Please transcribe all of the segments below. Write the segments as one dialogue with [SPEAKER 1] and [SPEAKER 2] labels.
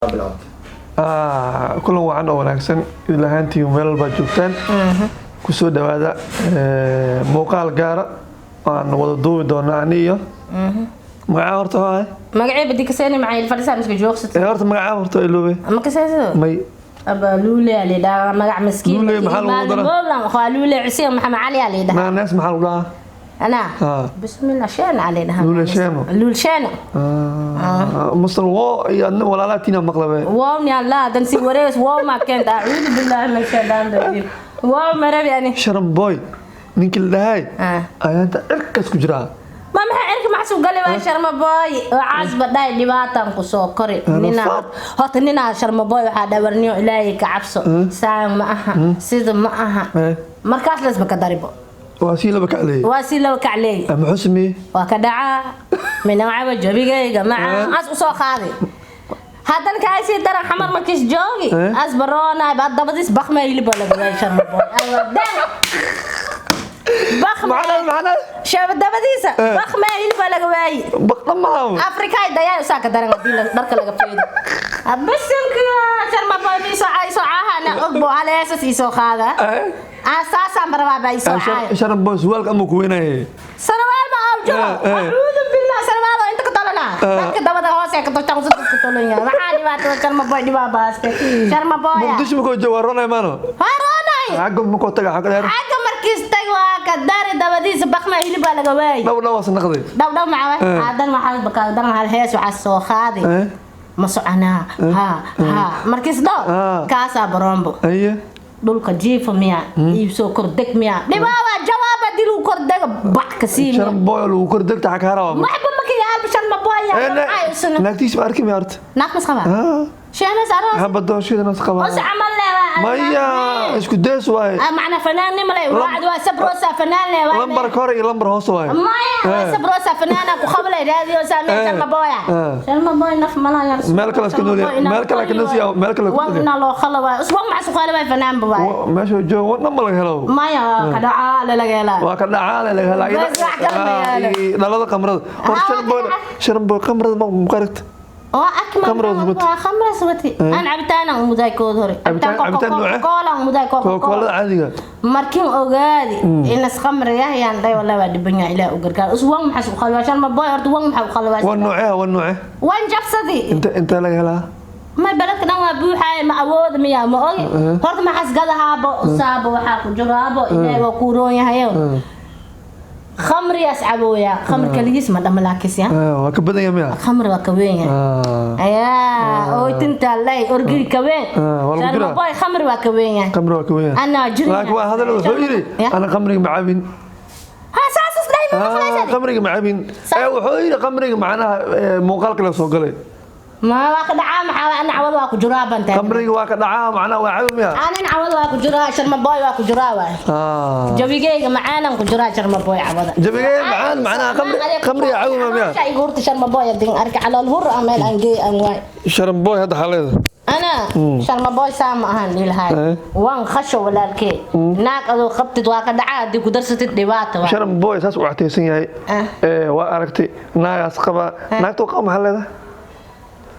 [SPEAKER 1] Bilowday.
[SPEAKER 2] Kulan wacan oo wanaagsan idil ahaantiin meel walbaad joogtaan, kusoo dhawaada muuqaal gaara oo aan wada duubi doona ani iyo magacaa horta waa
[SPEAKER 3] Magacay badi kaseeni maxay fadhisaa miska joogsat?
[SPEAKER 2] Horta magacaa horta iloobe.
[SPEAKER 3] Ma kaseysado?
[SPEAKER 2] May.
[SPEAKER 3] Aba luule aa lidhaa, magac miskiin.
[SPEAKER 2] Luule, maxaa lagu daraa?
[SPEAKER 3] Mowlan waa Luule Xuseen Maxamed Cali aa lidhaa.
[SPEAKER 2] Naanaas maxaa lagu dhahaa?
[SPEAKER 3] Anaa bismillah Sheena aa lidhaa.
[SPEAKER 2] Luule Sheeno.
[SPEAKER 3] Luule Sheeno.
[SPEAKER 2] Masal wo iyo adna walaalaatiina maqlabe.
[SPEAKER 3] Wow ni Allah dan si warees wow ma keenta, acuudu billahi min shaytaan rajiim, wow marabi ani.
[SPEAKER 2] Sharan Boy ninkii la dhahay ayaanta cirkaas ku jiraa.
[SPEAKER 3] Ma maxay cirka maxsuu galay? Waa Sharma Boy oo caasba dhahay dhibaatan ku soo kori. Nina horta ninaa Sharma Boy waxaa dhawarniyo, Ilaahay ka cabso, saan ma aha, sida ma aha. Markaas lasba ka daribo.
[SPEAKER 2] Waa sii laba kacleeyey.
[SPEAKER 3] Waa si laba kacleey.
[SPEAKER 2] Muxuu sameeyey?
[SPEAKER 3] Waa ka dhacaa minacaba jabigayga maca as usoo qaaday, haddana kaa sii daran xamar markiis joogi. As baroonay baa dabadiis bakma hiliba laga waayay Sharma Boy awadan bakma.
[SPEAKER 2] Macnaa macnaa?
[SPEAKER 3] Shaba dabadiisa bakma hiliba laga waayay.
[SPEAKER 2] Baqdhan maaha.
[SPEAKER 3] Afrikaay dayaa usaa ka daran haddii dharka laga feedo bisinka Sharma Boy miisoo isoo caahana ogbo haleesas isoo qaada. Saasaan barabaa baa isoo caaya.
[SPEAKER 2] Sharan Boy suwaalka ama ku weynaye?
[SPEAKER 3] Sarwaal ma aw jiro. Acuudu billah, sarwaal oo inta ka tolana dadka dabada hoose ka toshaan usad ka tolan yahay. Maxaa dhibaato Sharma Boy dhibaa baaste Sharma Boy?
[SPEAKER 2] Muqdisho makoo jooga waa ronay maano.
[SPEAKER 3] Waa roonay.
[SPEAKER 2] Xagga makoo taga xagga dheer.
[SPEAKER 3] Xagga markiis tag waa ka dari dabadiisa bakma hilibaa laga waayay.
[SPEAKER 2] Dhaw dhaw waas naqday.
[SPEAKER 3] Dhaw dhaw maxaa waay? Hadan waxaa bakaa dan hal hees waxaa soo qaaday. Ma soconaa ha ha markiis dhaw. Kaasaa baroombo.
[SPEAKER 2] Aye.
[SPEAKER 3] Dhulka jiifa miya iibsoo kordeg miya dhibaaba jawaaba diluu kordega bac ka sii miya.
[SPEAKER 2] Sharan Boy lagu kor degta xagga harawa.
[SPEAKER 3] Waxba ma ka yaal Sharma Boy yaa maxay usuna.
[SPEAKER 2] Naagtiis ma arki miya horta?
[SPEAKER 3] Naag mas qabaa? Sheemas aroos.
[SPEAKER 2] Haba doorshada nas qabaa.
[SPEAKER 3] Os camal le waa.
[SPEAKER 2] Maya, isku dees waaye.
[SPEAKER 3] Macna fanaannimo le wacd waa sabrosa fanaan le waa.
[SPEAKER 2] Lambarka hore iyo lambar hoose waaye.
[SPEAKER 3] Maya waa sabrosa fanaana ku qabla raadiyo saamee. Sharma Boy, Sharma Boy naf malaa yaa.
[SPEAKER 2] Meel kale iska nool yahay, meel kale ka nool yahay, meel kale ku nool yahay.
[SPEAKER 3] Wana loo khala waa uswa maxa suqaale waa fanaan ba waa.
[SPEAKER 2] Meesha jooga wadna ma laga helo.
[SPEAKER 3] Maya, ka dhacaa laga helaa.
[SPEAKER 2] Waa ka dhacaa laga helaa.
[SPEAKER 3] Bas, wax kale ma yaalo.
[SPEAKER 2] Iyo dhalada qamrada hor. Sharan Boy, Sharan Boy qamrada ma muqaragta?
[SPEAKER 3] Oo akma.
[SPEAKER 2] Khamra waswati.
[SPEAKER 3] Waa khamra waswati aan cabitaan aan umuday kood hore.
[SPEAKER 2] Cabitaan noocee?
[SPEAKER 3] Coca-Cola aan umuday, Coca-Cola.
[SPEAKER 2] Coca-Colada caadiga.
[SPEAKER 3] Markin ogaadi inas khamriga yaan dhay walaa waa dhiban yahay, Ilaah u gargaar us wang maxaa u qalwaa Sharma Boy horta wang maxaa u qalwaa?
[SPEAKER 2] Waa noocee, waa noocee?
[SPEAKER 3] Wan jabsadi.
[SPEAKER 2] Inta intee laga helaa?
[SPEAKER 3] Ma beledka dhan waa buuxaay, ma awood miya ma ogi horta maxaas gadahaabo usaabo waxaa ku jiraabo, Ilaahay waa kuu roon yahayo. Khamriyaas cabooya, khamri kaligiis ma dhama laakis ya.
[SPEAKER 2] Waa ka badan yahay miya?
[SPEAKER 3] Khamri waa ka weyn yahay. Ayaa ooytinta lay orgiri ka weyn.
[SPEAKER 2] Waa lagu
[SPEAKER 3] Sharma
[SPEAKER 2] jiraa.
[SPEAKER 3] Boy khamri waa ka weyn yahay.
[SPEAKER 2] Qamri waa ka weyn yahay.
[SPEAKER 3] Anaa jirin.
[SPEAKER 2] Laakiin waa hadal wuxuu yidhi
[SPEAKER 3] Ya.
[SPEAKER 2] ana qamriga ma cabin.
[SPEAKER 3] Ha saas is dhahay ma maqlaysan?
[SPEAKER 2] Qamriga ma cabin. Wuxuu yidhi qamriga macnaha muuqaalka la soo galay.
[SPEAKER 3] Ma waa ka dhacaa maxaa waa ana cawad waa ku jiraa banta.
[SPEAKER 2] Qamriga waa ka dhacaa macnaha waa cabi miya?
[SPEAKER 3] Anan cawad waa ku jiraa, Sharma Boy waa ku jiraa waay. Jawigeyga macaanan ku jiraa Sharma Boy cawada.
[SPEAKER 2] Jawigeyga macaan, macnaha qamriga cabi ma miya?
[SPEAKER 3] Igu hurta Sharma Boy hadin arka calool hur ah meel aan geey aan waay.
[SPEAKER 2] Sharan Boy hadda xaleeda.
[SPEAKER 3] Ana Sharma Boy saa ma ahan dhilahay. Waan khasho walaalkee naag adoo qabtid waa ka dhacaa haddii ku darsatid dhibaata waay.
[SPEAKER 2] Sharan Boy saas u cataysan yahay. Waa aragtay naagaas qaba, naagta qaba maxaa leedahay?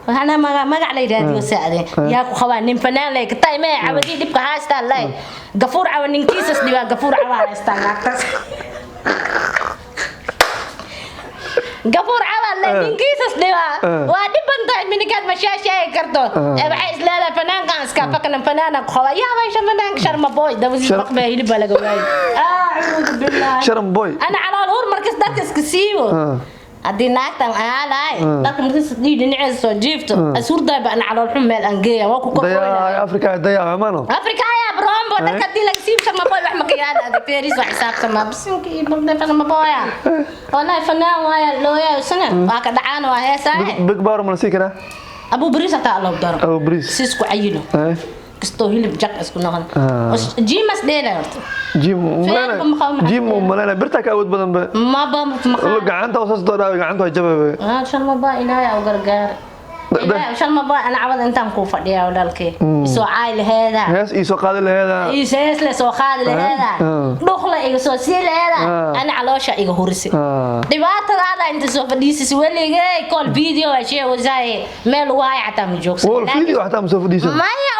[SPEAKER 3] Waxaana magac magac la yiraahdo saade yaa ku qabaa nin fanaan lay katay mee cawadii dhibka haystaa lay gafuur cawa ninkiisas dhibaa gafuur cawa haystaa naagtaas gafuur cawa lay ninkiisas dhibaa. Waa dhiban tahay minikaad ma sheegi karto. Waxay isleedahay fanaankan iska fakana fanaana ku qabaa yaa baysha fanaanka Sharma Boy dawsi. Baqbaa hilib baa laga waayay, acuudu billaah.
[SPEAKER 2] Sharan Boy.
[SPEAKER 3] Ana calool hur markas dharka iska siibo. Haddii naagtan ahaa lahay dharka markas dhii dhinaceeda soo jiifto asuurdaay ba ana calool xun meel aan geeya waa ku korkoynaya.
[SPEAKER 2] Dayaa Afrika dayaa maano.
[SPEAKER 3] Afrika ayaa brombo dharka haddii laga siibo Sharma Boy wax ma ka yaala adig feeriis waa xisaabtama bisinka iyo baldhe Sharma Boya wallahi fanaan waaya looyaa isna waa ka dhacaan waa heesaahe.
[SPEAKER 2] Big bar ma la sii karaa?
[SPEAKER 3] Abuu bariis hataa loo daro.
[SPEAKER 2] Abu Bariis.
[SPEAKER 3] Si isku cayilo. Kastoo hilib jak isku noqon. Jimas dheela horta.
[SPEAKER 2] Jim.
[SPEAKER 3] Feerba ma qabo maxaa?
[SPEAKER 2] Jim umalena birta ka awood badan ba.
[SPEAKER 3] Maba maxaa.
[SPEAKER 2] Gacanta hoos doo dhaaw gacanta waa jababe.
[SPEAKER 3] Sharma Boy Ilaahay u gargaar. Ilaa Sharma Boy, ana cawada intaan kuu fadhiyaa, walaalkay, isoo caay laheeda.
[SPEAKER 2] Hees ii soo qaadi laheeda.
[SPEAKER 3] Hees le soo qaadi laheeda. Dhuqla iga soo sii laheeda. Ana caloosha iga hurise. Dhibaatadaada inta soo fadhiisis, weligay call video waa sheegaysaa, meel lagu hayo xataa ma joogsan.
[SPEAKER 2] Wal video xataa ma soo fadhiisan.
[SPEAKER 3] Maya.